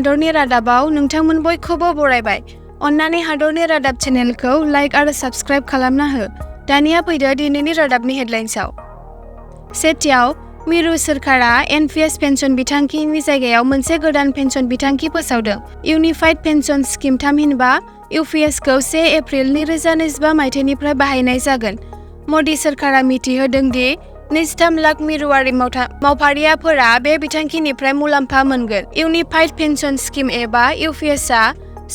हादरनि रादाबाव नोंथांमोन बयखौबो बरायबाय। अन्नानै हादरनि रादाब चेनेलखौ लाइक आरो साबस्क्राइब खालामना हो। दानिया फैदो दिनैनि रादाबनि हेडलाइन्सआव। सेथियाव, मिरु सोरखारा एनपिएस पेन्सन बिथांखिनि जायगायाव मोनसे गोदान पेन्सन बिथांखि फोसावदों। इउनिफाइड पेन्सन स्किम थामहिनबा इउपिएसखौ 1 एप्रिल 2025 मायथाइनिफ्राय बाहायनाय जागोन। मदि सोरखारा मिथिहोदों दि 23 लाख मिरुआरि मावफारियाफोरा बे बिथांखिनिफ्राय मुलाम्फा मोनगोन। इउनिफाइड पेन्सन स्किम एबा इउपिएसआ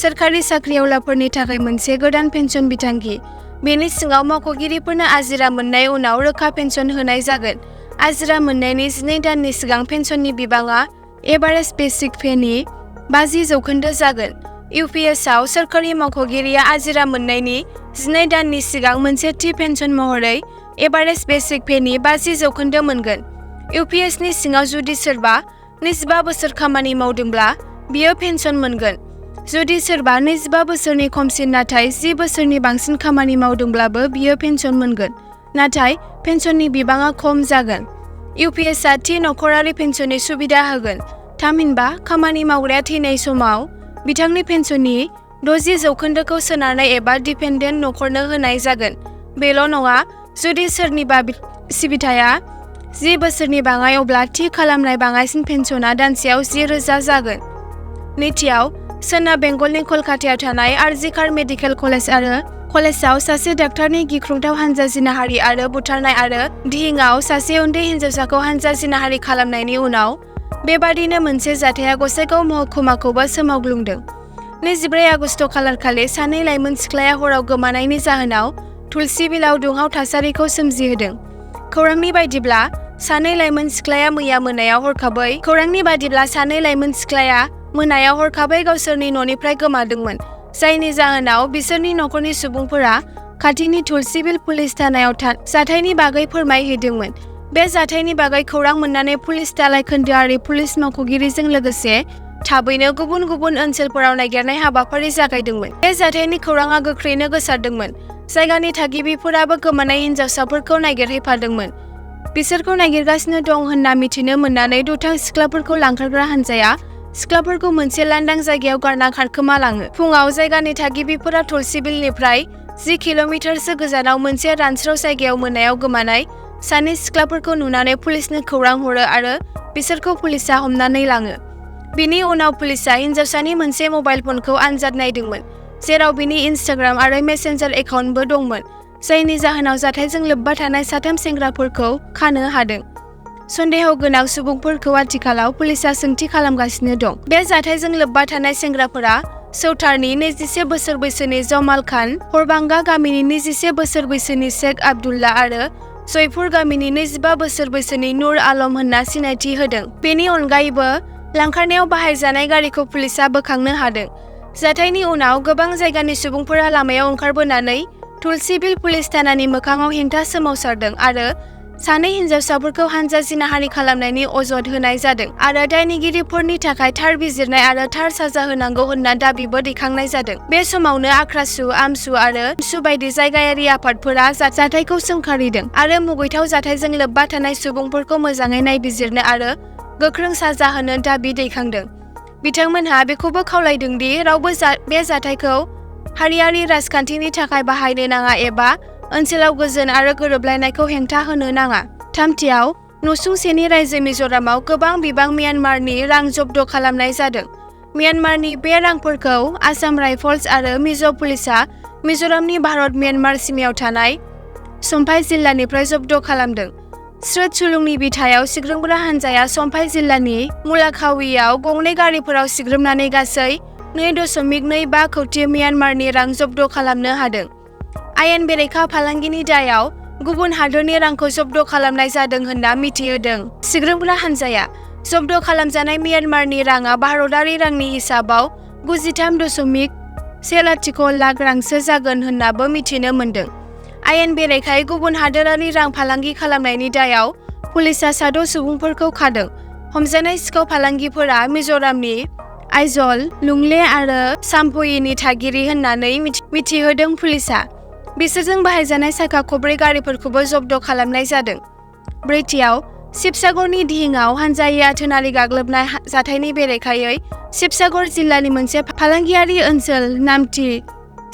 सोरखारि साख्रिआवलाफोरनि थाखाय मोनसे गोदान पेन्सन बिथांखि। बेनि सिङाव मावख'गिरिफोरनो आजिरा मोननाय उनाव रोखा पेन्सन होनाय जागोन। आजिरा मोननायनि 12 दाननि सिगां पेन्सननि बिबाङा एभारेज बेसिक पेनि 50% जागोन। इउपिएसआव सोरखारि मावख'गिरिया आजिरा मोननायनि 12 दाननि सिगां मोनसे थि पेन्सन महरै एभारेज बेसिक पेनि 50% मोनगोन। इउपिएसनि सिङाव जुदि सोरबा 25 बोसोर खामानि मावदोंब्ला बियो पेन्सन मोनगोन। जुदि सोरबा 25 बोसोरनि खमसिन नाथाय 10 बोसोरनि बांसिन खामानि मावदोंब्लाबो बियो पेन्सन मोनगोन, नाथाय पेन्सननि बिबाङा खम जागोन। इउपिएसआ थि नखरारि पेन्सननि सुबिदा होगोन। थामहिनबा खामानि मावग्राया थैनाय समाव बिथांनि पेन्सननि 60% सोनारनाय एबा डिपेन्डेन्ट नखरनो होनाय जागोन। बेल' नङा, जुदि सोरनिबा सिबिथाया 10 बोसोरनि बाङाइ अब्ला थि खालामनाय बाङाइसिन पेन्सना दानसेयाव 10,000 जागोन। नैथियाव, सोनाब बेंगलनि कलकातायाव थानाय आरजिकार मेडिकेल कलेजआव सासे डाक्टारनि गिख्रंथाव हानजा जिनाहारि आरो बुथारनाय आरो दिहिंआव सासे उन्दै हिनजावसाखौ हानजा जिनाहारि खालामनायनि उनाव बेबादिनो मोनसे जाथाया गसाइगाव महकुमाखौबो सोमावग्लुंदों। 24 आगस्ट खालारखालि सानै लाइमोन सिख्लाया हराव गोमानायनि जाहोनाव तुलसीबिलाव दुंहाव थासारिखौ सोमजिहोदों। खौरांनि बायदिब्ला सानै लाइमोन सिख्लाया मोनायाव हरखाबै गावसोरनि न'निफ्राय गोमादोंमोन, जायनि जाहोनाव बिसोरनि नखरनि सुबुंफोरा खाथिनि तुलसीबिल पुलिस थानायाव जाथायनि बागै फोरमायहैदोंमोन। बे जाथायनि बागै खौरां मोननानै पुलिस दालाय खोन्दोआरि पुलिस मावख'गिरिजों लोगोसे थाबैनो गुबुन गुबुन ओनसोलफोराव नागिरनाय हाबाफारि जागायदोंमोन। बे जाथायनि खौराङा गोख्रैनो गोसारदोंमोन। जायगानि थागिबिफोराबो गोमानाय हिनजावसाफोरखौ नागिरहैफादोंमोन। बिसोरखौ नागिरगासिनो दं होनना मिथिनो मोननानै दुथां सिख्लाफोरखौ लांखारग्रा हानजाया सिख्लाफोरखौ मोनसे लांदां जायगायाव गारना खारखोमालाङो। फुङाव जायगानि थागिबिफोरा तुलसीबिलनिफ्राय 10 किल'मिटारसो गोजानाव मोनसे रानस्राव जायगायाव मोनायाव गोमानाय सानै सिख्लाफोरखौ नुनानै पुलिसनो खौरां हरो आरो बिसोरखौ पुलिसआ हमनानै लाङो। बिनि उनाव पुलिसआ हिनजावसानि मोनसे मबाइल फनखौ आनजाद नायदोंमोन, जेराव बिनि इनस्टाग्राम आरो मेसेन्जार एकाउन्टबो दंमोन, जायनि जाहोनाव जाथायजों लोब्बा थानाय 3 सेंग्राफोरखौ खानो हादों। सन्देह गोनां सुबुंफोरखौ आथिखालाव पुलिसआ सोंथि खालामगासिनो दं। बे जाथायजों लोब्बा थानाय सेंग्राफोरा सौतारनि 21 बोसोर बैसोनि जमाल खान, हरबांगा गामिनि 21 बोसोर बैसोनि शेख आब्दुल्ला आरो जयपुर गामिनि 25 बोसोर बैसोनि नुर आलम होनना सिनायथि होदों। बेनि अनगायैबो लांखारनायाव बाहायजानाय गारिखौ पुलिसआ बोखांनो हादों। जाथायनि उनाव गोबां जायगानि सुबुंफोरा लामायाव ओंखारबोनानै तुलसीबिल पुलिस थानानि मोखाङाव हेंथा सोमावसारदों आरो सानै हिनजावसाफोरखौ हानजा जिनाहारि खालामनायनि अजद होनाय जादों आरो दायनिगिरिफोरनि थाखाय थार बिजिरनाय आरो थार साजा होनांगौ होनना दाबिबो दैखांनाय जादों। बे समावनो आख्रासु, आमसु आरो सु बायदि जायगायारि आफादफोरा जाथायखौ सोंखारिदों आरो मुगैथाव जाथायजों लोब्बा थानाय सुबुंफोरखौ मोजाङै नायबिजिरनो आरो गोख्रों साजा होनो दाबि दैखांदों। बिथांमोनहा बेखौबो खावलायदों दि रावबो बे जाथायखौ हारियारि राजखान्थिनि थाखाय बाहायनो नाङा एबा ओनसोलाव गोजोन आरो गोरोबलायनायखौ हेंथा होनो नाङा। थामथियाव, नसुंसेनि रायजो मिज'रामाव गोबां बिबां म्यानमारनि रां जब्द खालामनाय जादों। म्यानमारनि बे रांफोरखौ आसाम राइफल्स आरो मिज' पुलिसआ मिज'रामनि भारत-म्यानमार सिमायाव थानाय सम्फाइ जिल्लानिफ्राय जब्द खालामदों। स्रोत सुलुंनि बिथायाव सिग्रोमग्रा हानजाया सम्फाइ जिल्लानि मुलाखावियाव गंनै गारिफोराव सिग्रोमनानै गासै 2.25 कौटि म्यानमारनि रां जब्द खालामनो हादों। आयेन बेरेखा फालांगिनि दायाव गुबुन हादोरनि रांखौ जब्द खालामनाय जादों होनना मिथिहोदों सिग्रोमग्रा हानजाया। जब्द खालामजानाय म्यानमारनि राङा भारतारि रांनि हिसाबाव 93.10 लाख रांसो जागोन होननाबो मिथिनो मोन्दों। आयेन बेरेखायै गुबुन हादोरारि रां फालांगि खालामनायनि दायाव पुलिसआ 6 सुबुंफोरखौ खादों। हमजानाय सिखाव फालांगिफोरा मिज'रामनि आइजल, लुंले आरो साम्पयिनि थागिरि होननानै मिथिहोदों पुलिसआ। बिसोरजों बाहायजानाय साखा खबब्रै गारिफोरखौबो जब्द खालामनाय जादों। ब्रैथियाव, शिबसागरनि दिहिङाव हानजायै आथोनारि गाग्लोबनाय जाथायनि बेरेखायै शिबसागर जिल्लानि मोनसे फालांगियारि ओनसोल नामथि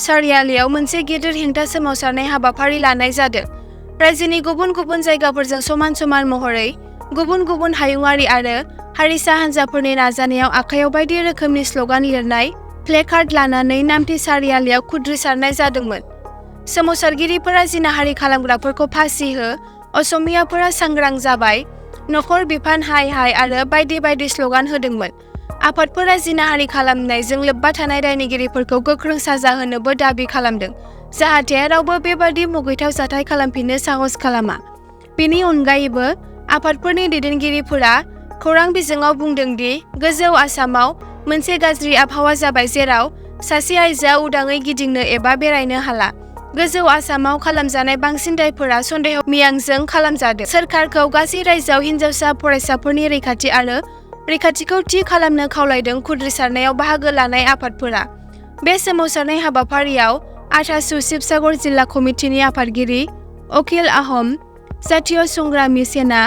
सारियालियाव मोनसे गिदिर हेंथा सोमावसारनाय हाबाफारि लानाय जादों। रायजोनि गुबुन गुबुन जायगाफोरजों समान समान महरै गुबुन गुबुन हायुङारि आरो हारिसा हान्जाफोरनि नाजानायाव आखायाव बायदि रोखोमनि स्ल'गान लिरनाय प्लेकार्ड लानानै नामथि सारियालियाव खुद्रिसारनाय जादोंमोन। सोमावसारगिरिफोरा जिनाहारि खालामग्राफोरखौ फासि हो, असमियाफोरा सांग्रां जाबाय, नखर बिफान हाय हाय आरो बायदि बायदि स्ल'गान होदोंमोन। आफादफोरा जिनाहारि खालामनायजों लोब्बा थानाय दायनिगिरिफोरखौ गोख्रों साजा होनोबो दाबि खालामदों, जाहाथे रावबो बेबादि मुगैथाव जाथाय खालामफिननो साहस खालामा। बेनि अनगायैबो आफादफोरनि दैदेनगिरिफोरा खौरां बिजोङाव बुंदों दि गोजौ आसामाव मोनसे गाज्रि आबहावा जाबाय जेराव सासे आइजोआ उदाङै गिदिंनो एबा बेरायनो हाला। गोजौ आसामाव खालामजानाय बांसिन दायफोरा सन्देह मियांजों खालामजादों। सोरखारखौ गासै रायजोआव हिनजावसा फरायसाफोरनि रैखाथि आरो रैखाथिखौ थि खालामनो खावलायदों खुद्रिसारनायाव बाहागो लानाय आफादफोरा। बे सोमावसारनाय हाबाफारियाव आथासु शिबसागर जिल्ला कमिटिनि आफादगिरि अखिल आहम, जातीय संग्रामि सेना,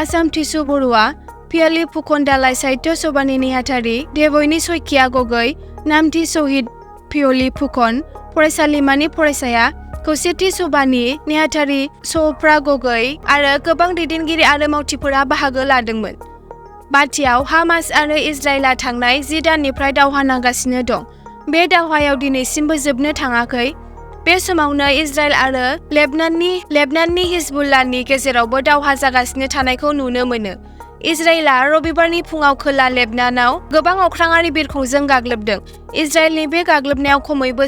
आसाम टिसु बरुवा, पियालि फुकन दालाइ साहित्य सभानि नेहाथारि देबयनी सयकिया गगৈ, नामथि शहीद पियलि फुकन फरायसालिमानि फरायसाया, खौसेथि सभानि नेहाथारि सफ्रा गगৈ आरो गोबां दैदेनगिरि आरो मावथिफोरा बाहागो लादोंमोन। बाथियाव हामास आरो इजराइलआ थांनाय 10 दाननिफ्राय दावहा नांगासिनो दं। बे दावहायाव दिनैसिमबो जोबनो थाङाखै। बे समावनो इजराइल आरो लेबनाननि हिजबुल्लाहनि गेजेरावबो दावहा जागासिनो थानायखौ नुनो मोनो। इजराइलआ रबिबारनि फुङाव खोला लेबनानाव गोबां अख्राङारि बिरखंजों गाग्लोबदों। इजराइलनि बे गाग्लोबनायाव खमैबो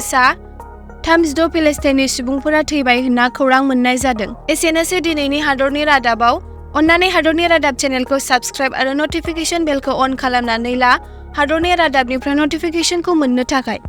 36 फिलिस्टिनी सुबुंफोरा थैबाय होनना खौरां मोननाय जादों। एसेनोसै दिनैनि हादरनि रादाबाव। अन्नानै हादरनि रादाब चेनेलखौ साबस्क्राइब आरो नटिफिकेशन बेलखौ अन खालामनानै ला हादरनि रादाबनिफ्राय नटिफिकेशनखौ मोननो थाखाय।